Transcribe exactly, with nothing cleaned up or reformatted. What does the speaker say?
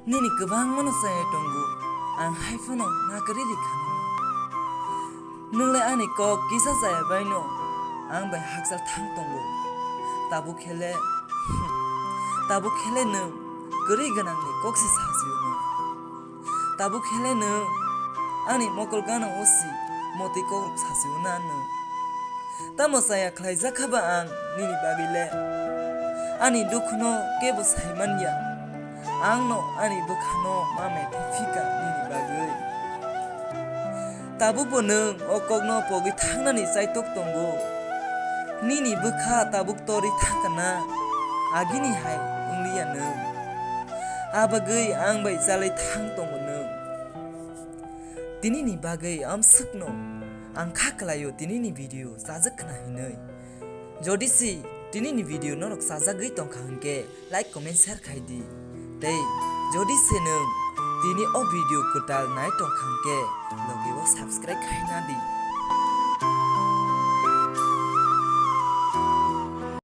Nini kwbangmano chaya tongo, ang hai phano na kwrwi rikha nini. Nwng le ani kok kisa chaya baino ang bai hakchal thang tongo. Tabuk khe le, tabuk khe le nwng kwrwi gwnangni kok se sajio nwng. Tabuk khe le nwng ani mokol gana o si motwi kokrok sajio na nwng. Tamo chaya khlaijak kha ba ang nini bagwi le? Ani dukhuno kebo sai man ya. Ang no ani bwkhano ma methai phika nini bagwi. Tabuk bo nwng o kokno pogwi thangnani chaitok tongo. Nini bwkha tabuk torwi thangkha na, agini hai wng liya nwng. A bagwi ang bai chalai thang tongo nwng. Tinini bagwi amswkno ang kha kwlaio tinini video chajak khna hinwi. Jodi se tinini video norok chajagwi tongkha hwnkhe like, comment, share khai di. Tei jodi se nwng tini o video kwtal nai tongkha hwnkhe logi o subscribe khai na di.